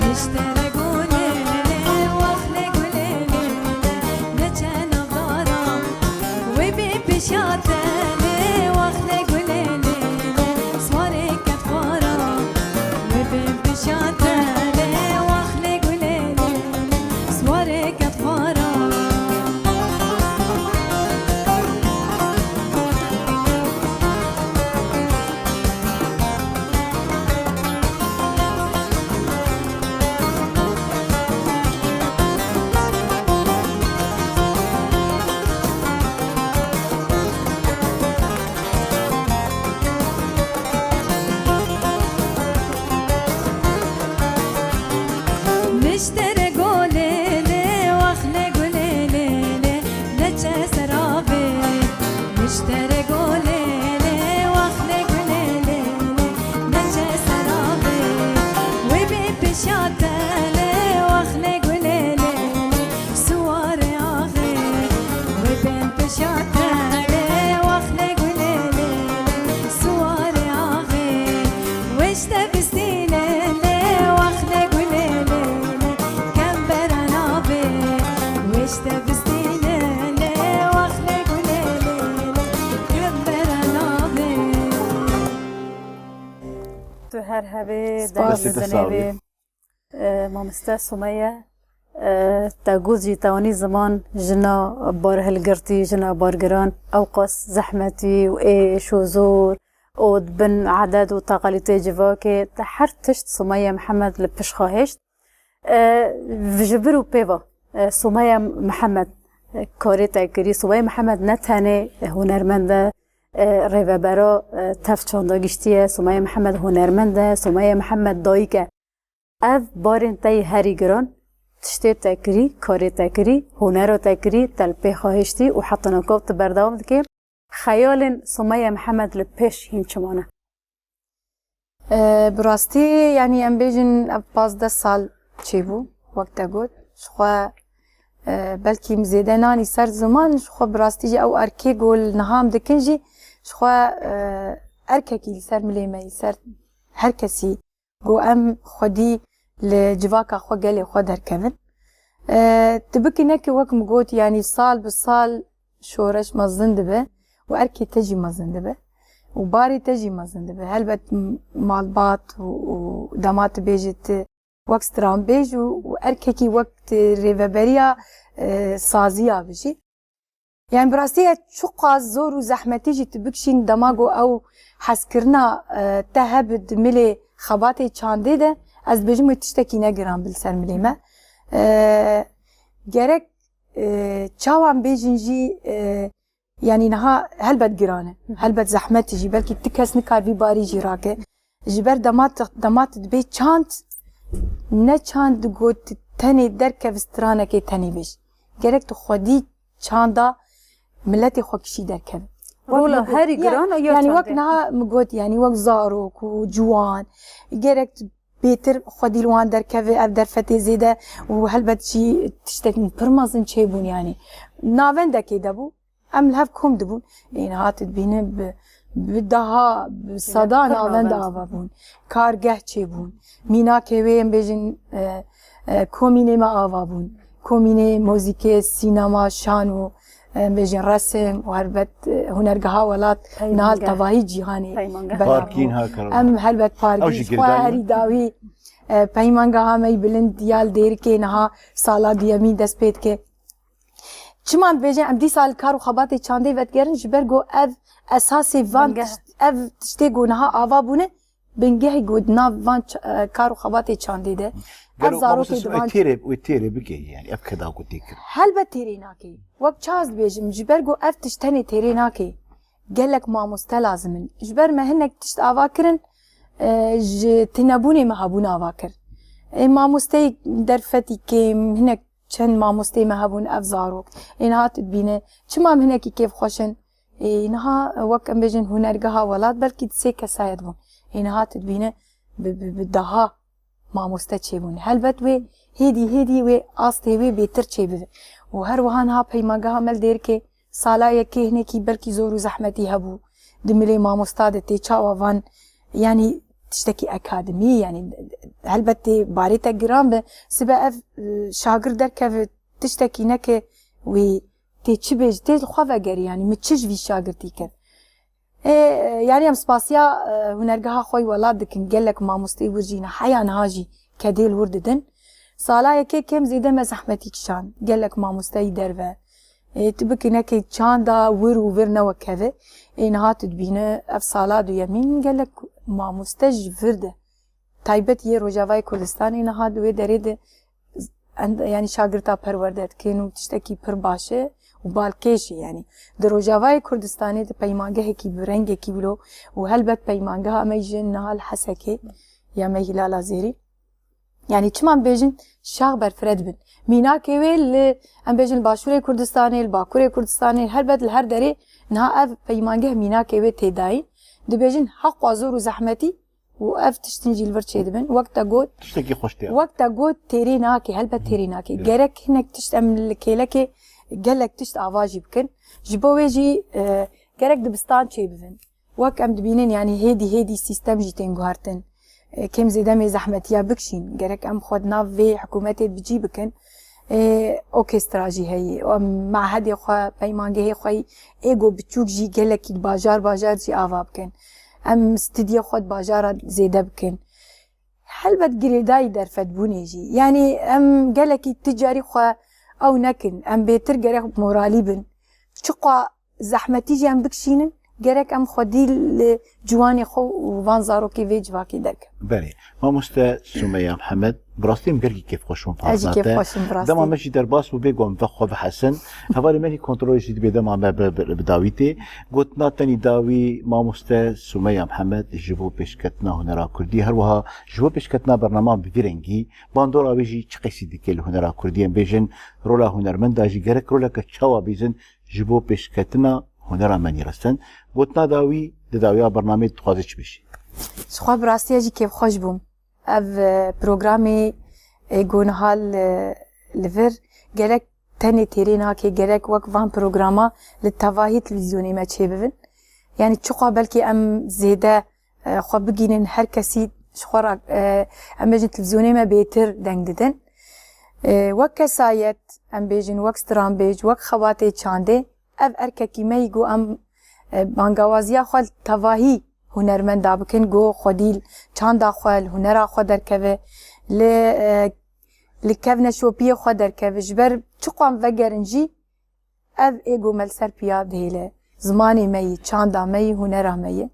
Miştere golê lê, wax lê gulê lê lê, neçe navdara. Wê bê pêşiya te lê, wax lê gulê lê lê, swarê kef xwara. Wê bê pêşiya te lê, wax lê gulê lê lê, swarê kef xwara. Miştere golê lê, wax lê gulê lê lê, neçe seravê. Miştere golê lê, wax lê gulê lê lê, neçe seravê. Wê bê pêşiya te lê, wax lê gulê lê lê, swarê axê. Wê bê pêşiya te lê, wax lê gulê lê lê, swarê axê. Wê ji te bistîne lê, wax lê gulê lê lê, kembera navê. Wê ji te bistîne lê, wax lê gulê lê lê, kembera navê. Tu her hebê, Spas. Destê te sağ bê. E, mamoste Sumeyye, e, te got jî te anî ziman jina barhilgirtî, jina bargiran, ewqas zehmetî û êş û zor û di bin edet û teqalîtê civakê, her tişt Sumeyye Mihemed li pişt xwe hişt. E, ji vir û pê ve, e, Sumeyye Mihemed, e, karê te kirî. Sumeyye Mihemed ne tenê hunermend e, e, rêvebera, e, tev çanda giştî ye. Sumeyye Mihemed hunermend e. Sumeyye Mihemed dayik e. Ev barên te yî herî giran, tiştê te kirî, karê te kirî, hunera te kirî, te li pê xwe hiştî û heta niha tu berdewam dikê. Xeyalên Sumeyye Mihemed li pêş hîn çima ne? E, bi rastî, yanî em bêjin ev pazdeh sal çêbû, wek te got. Ji xwe, e, belkî min zêde nanî ser ziman, ji xwe bi rastî jî ew erkê ku li niha em dikin jî, ji xwe, e, erkekî li ser milê me, li ser her kesî ku em xwedî li civaka xwe, gelê xwe derkevin. E, tu bikî neke wek min got, yanî sal bi sal şoreş mezin dibe û erkê te jî mezin dibe û barê te jî mezin dibe. Helbet m-, malbat û, û dema tu bêjî tu wek stranbêj û, û erkekî wek tu rêveberiya, e, saziya bijî. Yani bi rastî ye çiqas zor û zehmetî jî tu bikişîn dema ku ew hezkirina, e, te hebe di milê xebatê çandê de, ez dibêjim wê tiştekî ne giran bi li ser milê me. E, gerek, e, çawa em bêjin jî, e, yani niha helbet giran e, helbet zehmet e jî, belkî tu kes nikar vî barî jî rake. Ji ber dema tu, dema tu dibê çand, ne çand got tenê derkev stranekê tenê bêj. Gerek tu xwedî çanda miletê xwe kişî derkeve. Wek Rola min got, herî ya, giran ya yani wek çandê. Niha min got, yani wek zarok û ciwan, gerek tu bêtir xwedî li wan derkeve ev derfetê zêde û helbet jî tiştek pir mezin çêbûn yani. Navendekê de bû. Em li hev kom dibûn. Ê niha tu dibîne bi, bi daha, bi sedan pir navend navend. Ava bûn. Kargeh çêbûn. Mînakê wê em bêjin, e, e, komînê me ava bûn. Komînê muzîkê, sînema, şano, em bêjin resim û helbet, e, hunergeha welat Peymangeh. Nihal tevahî cîhanê Peymangeh. Belav bû. Parkîn ha karan. Em helbet parkîn. Ew jî xwe girêdayî. Herî dawî, e, peymangeha me yî bilind ya li Dêrikê niha sala duyemîn dest pê dike. Çima em dibêjin em dîsa li kar û xebatê çandê vedigerin? Ji ber ku ev esasê van Bingeh. Tişt-, ev tiştê ku niha ava bûne, bingehê ku di nav van ç-, e, kar û xebatê çandê de. Ev Gelo zarokê mamostesî di van wê têrê, wê têrê bikê yani ev keda ku tê kir. Helbet têrê nakê. Wek çawa ez dibêjim, ji ber ku ev tişt tenê têrê nakê. Gelek mamoste lazim in. Ji ber me hinek tişt ava kirin, e, ji tinebûnê me hebûn ava kir. Ê mamosteyê derfetî kêm, hinek çend mamosteyê me hebûn ev zarok. Ê niha tu dibîne, çima em hinekî kêfxweş in? Ê niha wek em bêjin hunergeha welat belkî di sê kesayet bûn. Ê niha tu dibîne bi, bi, bi daha mamoste çêbûn. Helbet wê hêdî hêdî wê astê wê bêtir çêbibe. Û her wiha niha peymangeha me li Dêrikê sala yekê hinekî belkî zor û zehmetî hebû. Di milê mamosta de tê çawa van, yanî tiştekî akademî, yanî helbet tê barê te giran be, sibe ev, e, şagird derkeve tiştekî neke wî tê çi bêj, tê li xwe vegerî, yanî min çi ji vî şagirtî kir. Ê, yanî em spasiya, e, hunergeha xwe yî welat dikin, gelek mamosteyê wir jî ne, heya niha jî kedê li wir didin. Sala yekê kêm zêde me zehmetî kişand, gelek mamosteyî derve. Ê, tu bikî nekê çanda wir û vir ne wek hev e. Ê, niha tu dibîne ev sala duyemîn gelek mamoste ji vir de. Taybet yê Rojavayê Kurdistanê niha di wê derê de en-, yanî şagirta perwerde dikin û tiştekî pir baş e û balkêş e yanî. Di Rojavayê Kurdistanê di peymangehekî bi rengekî wilo û helbet peymangeha me jî niha li Hesekê ya me Hîlala Zêrî. Yanî çima em bêjin şax berfireh dibin. Mînakê wê li, em bêjin li Başûrê Kurdistanê, li Bakurê Kurdistanê, helbet li her derê niha ev peymangeh mînakê wê tê dayîn. Dibêjin heqwa zor û zehmetî û ev tiştin jî li vir çêdibin. Wek te got, tiştekî xweş tê. Wek te got têrê nake, helbet têrê nake. Evet. Gerek hinek tişt em li kêlekê gelek tişt ava jî bikin. Ji bo wê jî, e, gerek dibistan çêbibin. Wek em dibînin, yanî hêdî hêdî sîstem jî tên guhertin. E, kêm zêde em ê zehmetiya bikişîn. Gerek em xwe di nav vê hikûmetê bi cî bikin. E, orkestra jî heye. Em mehedê xwe, peymangehê xwe ê go biçûk jî gelekî di bajar bajar jî ava bikin. Em stûdyo xwe di bajara zêde bikin. Helbet girêdayî derfetbûnê jî. Yanî em gelekî ti carî xwe ew nekin. Em bêtir gerek moralî bin. Çiqa zehmetî jî em bikişînin, gerek em xwedî li ciwanê xwe û van zarokê vê civakê derkevin. Belê. Mamoste Sumeya Mihemed, bi rastî em gelkî kêfxweş bûn Ez jî partner te. kêfxweş im, bi rastî. Dema me jî derbas bû, bêguman ve xwe bihesin. Hevalê me jî kontrolê jî dibê dema me bi, bi, bi dawî tê. Gotina tenî dawî, Mamoste Sumeya Mihemed ji bo pêşketina hunera kurdî, her wiha ji bo pêşketina bernama bi vî rengî, bandora wê jî çi qesî dike li hunera kurdî? Em bêjin, rola hunermenda jî gerek roleke çawa bîzin ji bo pêşketina hunera me nîrastin? Gotina dawî, di dawiya bernameyê dixwaze çi bêjî? Ji xwe bi rastî ez jî kêfxweş bûm. Ev, e, programê, e, ku niha li, li vir gelek tenê têrê nake, gerek wek van programa li tevahî televîzyonê me çêbibin. Yanî çiqas belkî em zêde, e, xwe bigînin, her kesî ji xwe re, e, em bêjin televîzyonê me bêtir deng didin. E, wek kesayet, em bêjin wek stranbêj, wek xebatê çandê, ev erkekî me yî ku em, e, bangawaziya xwe li tevahî hunermenda bikin, ku xwedî li çanda xwe, li hunera xwe derkeve, li, e, li kevneşopiyê xwe derkeve. Ji ber çiqas em vegerin jî, ev ê ku me li ser piya dihêle. Zimanê me yî, çanda me yî, hunera me yî.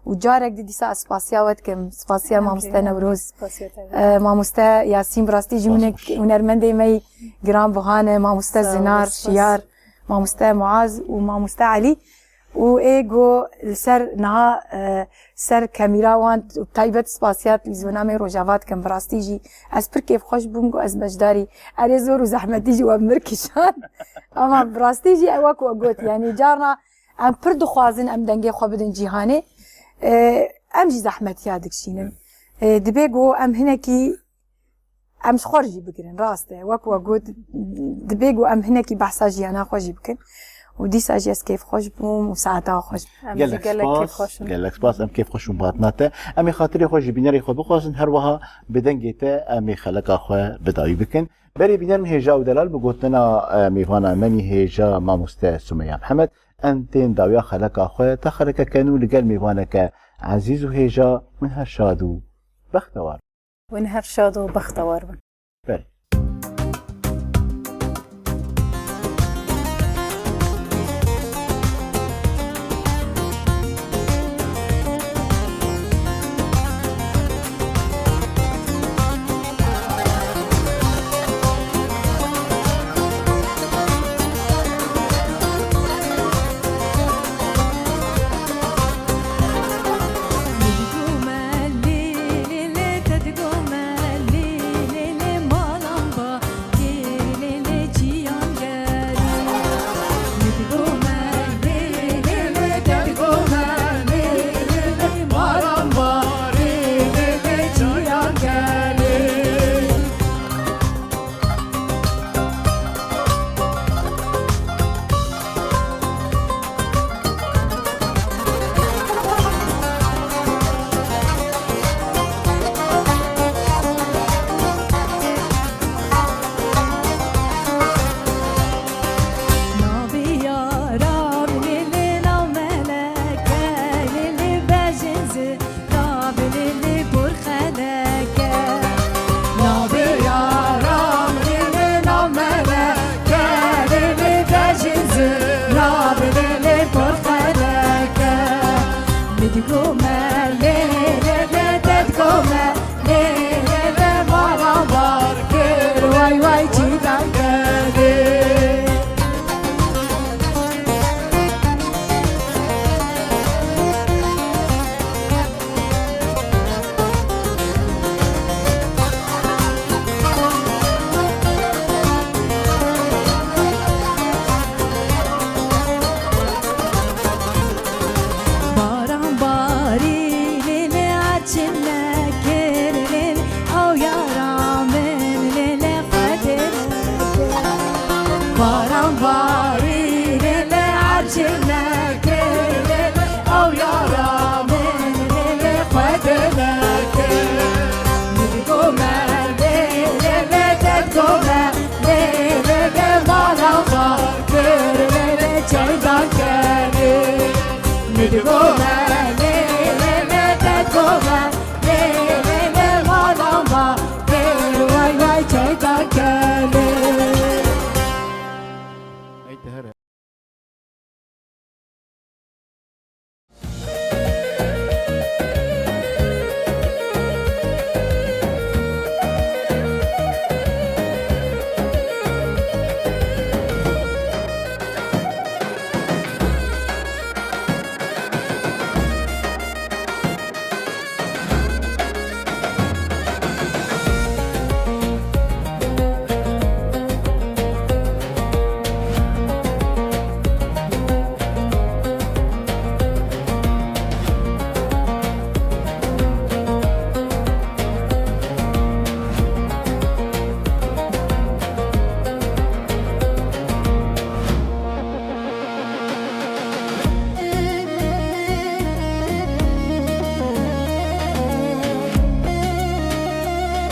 Û carek di dîsa ez spasiya we dikim, spasiya Em jî, mamoste em jî. Newroz, Spasiya te. e, mamoste Yasîn, bi rastî jî Spas hinek hoş. hunermendê me yî giran buha ne, mamoste Sağ ol, Zinar, spas. Şiyar, mamoste Muaz û mamoste Elî. Û ê ku li ser niha, e, ser kamîra wan, taybet spasiya televîzyona me Rojava dikim, bi rastî jî ez pir kêfxweş bûm ku ez beşdarî erê zor û zehmetî ji we mir kişand. Ama bi rastî jî ew wek we got, yanî carna em pir dixwazin em dengê xwe bidin cîhanê. E, em jî zehmetiya dikişînin. E, dibê ku em hinekî em ji xwe re jî bigirin, rast e. Wek we got, dibê ku em hinekî behsa jiyana xwe jî bikin. Û dîsa jî ez kêfxweş bûm û saeta xweş bû. Em jî Gelek gelek spas, kêfxweş in. Gelek spas, em kêfxweş bûn bi hatina te. Em ê xatirê xwe ji bînerê xwe bixwazin, her wiha bi dengê te em ê xeleka xwe bi dawî bikin. Berê bînerên hêja û delal, bi gotina, e, mêvana me nî hêja mamoste Sumeya Mihemed, em tên dawiya xeleka xwe, ta xelekeke nû li gel mêvaneke ezîz û hêja, min her şad û bextewar. Hûn her şad û bextewar bin. Belê.